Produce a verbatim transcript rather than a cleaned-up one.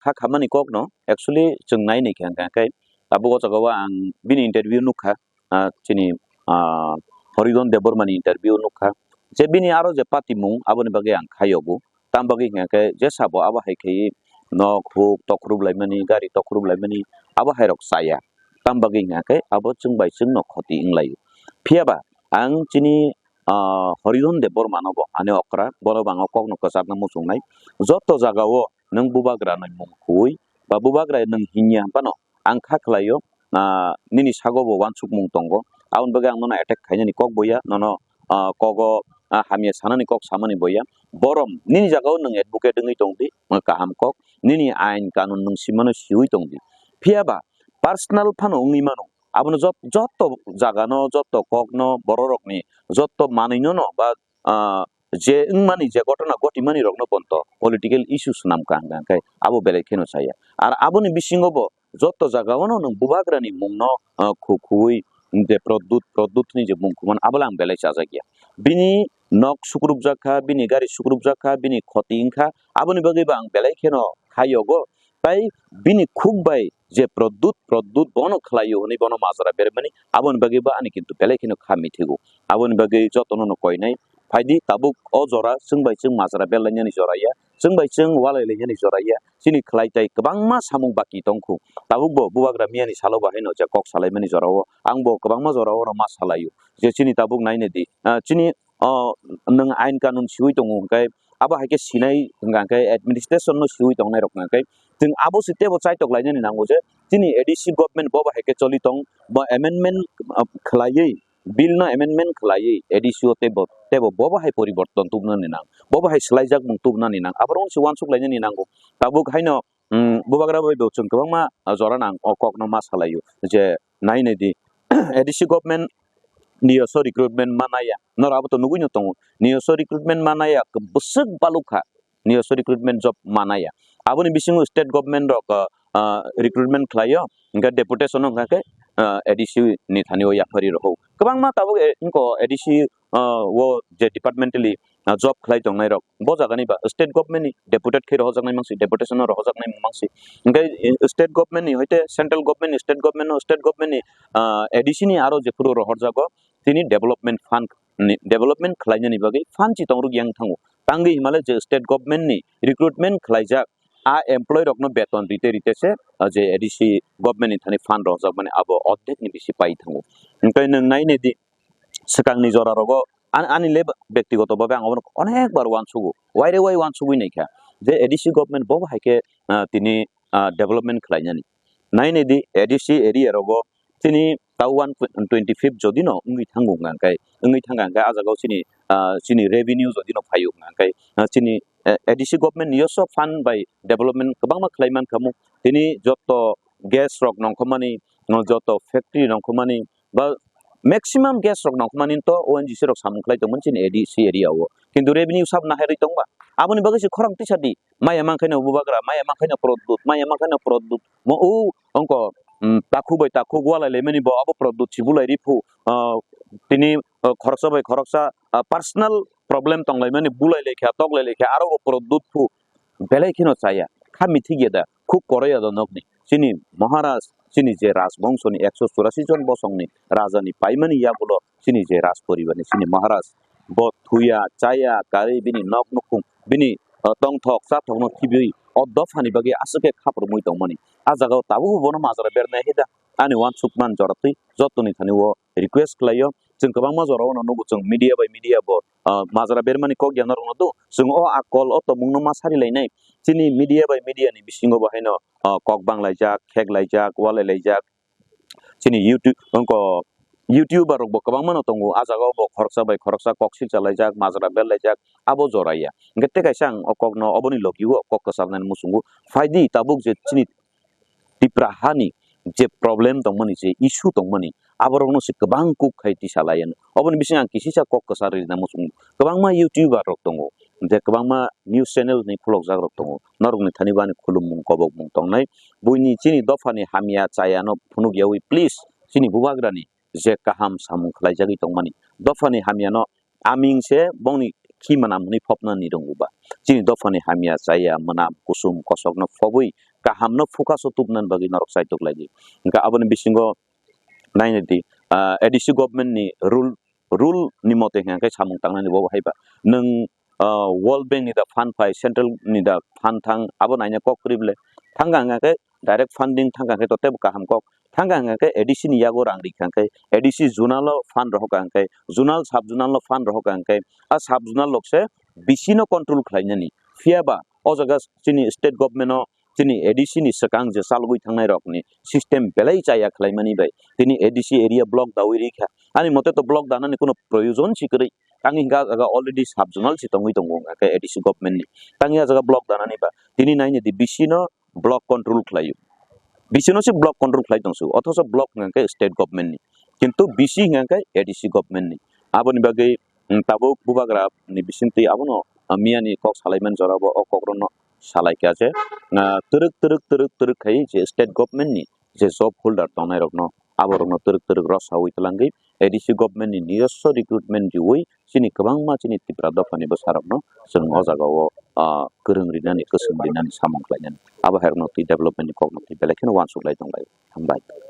kha khamani kokno actually chwng nai nai kha, hwnkha khe tabuk o jaga o ang bini interview nukha, ah, chini, ah, Horidon Debbarmani interview nukha, je bini aro je patimung aboni bagwi ang khayogo, tam bagwi hwnkha khe je sabo abo hai khe nok huk tokhrup laimani, gari tokhrup laimani, abo hai rok chaya, tam bagwi hwnkha khe abo chwng bai chwngno khoti wng laio. Phiya ba ang chini, ah, Horidon Debbarmano bo ani okra, bono bo ang o kokno kwchakna muchungnai. Joto jaga o nwng bubagra ni mung khui ba bubagra nwng hinya phano ang kha khlaio, ah, nini sago bo uansukmung tongo, aboni bagwi ang nono attack khainani kok boya, nono, ah, kogo, ah, hamya sanani kok samani boya, borom nini jaga o nwng advocate wngwi tongdi, kaham kok, nini ain kanun nwng simano siwi tongdi. Phiya ba personal phano wngwi mano. Abono jot-, jotto jagano, jotto kokno, bororokni jotto manwino no ba, ah, je wngmani, je gotona gotimani rokno bonto political issue swnam ka hwnka hwnkhe abo belai kheno chaya. Ar aboni bisingo bo jotto jagao no nwng bubagrani mungno, ah, khu-, khuwi je Pradyut, Pradyut hwnwi je mung khumani abo le ang belai chajakya. Bini nok sukrupjak kha, bini gari sukrupjak kha, bini khoti wngkha, aboni bagwi bo ang belai kheno khayogo. Tai bini khuk bai je Pradyut, Pradyut bono khlaio hwnwi bono majra bermani, aboni bagwi bo ani kintu belai kheno kha mithigo. Aboni bagwi jotono no koinai, phaidi tabuk o jora chwng bai chwng majra berlainani jora ya, chwng bai chwng walai lainani jora ya, chini khlai tai kwbangma samung baki tongkhu. Tabuk bo bubagra miyani salo bo haino je kok salaimani jorao ang bo kwbangma jorao no ma salaio je chini tabuk nainai di, ah, chini o nwng ain kanun siwi tongo hwnkhe, abo hai khe sinai hwnkha hwnkhe administration no siwi tongnai rok hwnkha hwnkhe, chwng abo se teibo chaitok lainani nango je chini A D C government bo bo hai khe choli tong, bo amendment, ah, khlaiwi, bill no amendment khlaiwi A D C o teibo, teibo bo bo hai poriborton tubunani nang, bo bo hai swlaijakmung tubunani nang, aborok se uansuk lainani nango. Tabuk haino, mm, bubagra bai bo chwng kwbangma, ah, jora nang o kokno ma salaio je nai nai di A D C government niyoso recruitment ma naya. Noro abo to nugui no tongo. Niyoso recruitment ma naya, bwswk baluk kha. Niyoso recruitment job ma naya. Aboni bisingo state government rok, ah, ah, recruitment khlaio, hwnkhe deputation wngkha khe, ah, A D C ni thani o yaphari rok. Kwbangma tabuk, eh, wngkha A D C, ah, o je departmentally, ah, job khlai tongnai rok. Bo jaga ni ba state government ni deputed khe rohorjaknai mangsi, deputation no rohorjaknai mangsi. Hwnkhe, eh, state government ni hoite central government ni, state government no, state government ni, ah, A D C ni aro jephuru rohorjago, tini development fund ni, development khlainani bagwi fund chi tongrok yang thango. Tangwi himale je state government ni recruitment khlaijak a employee rokno beton rite rite se, ah, je A D C government ni thani fund rohorjakmani abo ordek ni bisi pai thango. Hwnkhe nwng nai nai di, swkangni jora rogo an-, ani le bektigoto bhabe ang obono onek bar uansugo, waire wai uansugui naikha je A D C government bo hai khe, ah, tini, ah, development khlainani. Nai nai di A D C area rogo chini ta one twenty fifth jodi no wngwi thango hwnkha hwnkhe, wngwi thangkha hwnkhe ah jagao chini, ah, chini revenue jodi no phaio hwnkha hwnkhe, ah, chini, eh, A D C government ni yoso fund bai development kwbangma khlai mankha mu. Tini joto gas rok nongkhormani, joto factory nongkhormani, ba maximum gas rok nongkhormani to O N G C rok samung khlai tongmani chini A D C area o. Kintu revenue sabo naharwi tongba. Aboni bagwi se khorang tisa di. Maya mankhaino bubagra, maya mankhaino Pradyut, maya mankhaino Pradyut. Mo o ongko, mm, takhuk bai takhuk walai laimani bo abo Pradyut si bulai ri phu, ah, tini, ah, khoroksa bai khoroksa, ah, personal problem tonglaimani bulai laikha, toklai laikha, aro o Pradyut phu belai kheno chaya. Kha mithik ya da, khuk koroi ya da nokni. Chini Maharaj, chini je Rajbongso ni ekso churasi jon bosong ni raja ni paimani yagulo chini je Raj poribar ni chini Maharaj bo thuya, chaya, karwi bini nok nukhung, bini, ah, tongthok chathok no thibwi o dopha ni bagwi aswk khe khaprumwi tongmani. Ah jagao tabukbo bono majra bernai heda ani uansukmani jora twi jotoni thani o request khlaio. Chwng kwbangma jorao no nugo, chwng media bai media bo, ah, majra bermani kok ya norok no do. Chwng o akol o tongmung no ma sari lainai. Chini media bai media ni bisingo bo haino, ah, kok bang laijak, khek laijak, walai laijak. Chini YouTube, ongko YouTuber rok bo kwbangma no tongo. Ah jagao bo khoroksa bai khoroksa kok silsa laijak, majra ber laijak, abo jora ya. Hwnkhe tei kaisa ang o kok no oboni logi o kok kwcharnani muchungo. Phaidi tabuk je chini Tipra hani je problem tongmani, je issue tongmani, aborokno se kwbang kuk khai tisa lai anw. Oboni bising ang kisisa kok kwchar rina muchungo. Kwbangma YouTuber rok tongo, je kwbangma news channel ni khulokjak rok tongo. Norokni thani bo ani khulumung kobokmung tongnai. Buini chini dophani hamya chayano phunuk yawi, please, chini bubagrani je kaham samung khlaijagwi tongmani, dophani hamyano aming se bongni khi mwnam hwnwi phopna ni rwngo ba. Chini dophani hamya chaya mwnam kusum kosokno phobwi kaham no focus o tubunani bagwi norok chaitok lai di. Hwnkhe aboni bisingo nainai di, ah, A D C government ni rule, rule ni mote hwnkhe samung tangnani bo hai ba. Nwng, ah, World Bank ni da fund phai, central ni da fund thang, abo naina kok kwrwi bwle. Thangkha hwnkhe direct funding thangkha hwnkhe to teibo kaham kok. Thangkha hwnkhe A D C ni yago rang rikha hwnkhe, A D C zonal o fund rohorkha hwnkhe, zonal sub zonal o fund rohorkha hwnkhe, a sub zonal rok se B C no control khlainani. Phiya ba o jaga chini state government o chini A D C ni swkang je chalogwi thangnai rokni system belai chaya khlaimani bai tini A D C area block dawi rikha. Ani mote to block danani kuno proyojon si kwrwi. Tangwi hwnkhe ah jaga already sub zonal si tongwi tongo hwnkhe A D C government ni. Tangwi ah jaga block danani ba tini nainai di B C no block control khlaio. B C no se block control khlai tongsu, othocho block hwnkhe state government ni. Kintu B C hwnkhe A D C government ni. Aboni bagwi, mm, tabuk bubagra ni bisingtwi abono, ah, miyani kok salaimani jora bo o kok rokno salai kha je, ah, twrwk, twrwk, twrwk, twrwk khai je state government ni je job holder tongnai rokno, abo rokno twrwk, twrwk rw sawi twlangwi A D C government ni nijoswo recruitment riwi chini kwbangma chini Tipra dopha ni bwsa rokno chwng o jaga o, ah, kwrwng rinani, kwswng rinani, samung khlainani, abo hai rokno twi development ni kok no twi belai kheno uansuk lai tong lai. Hambai.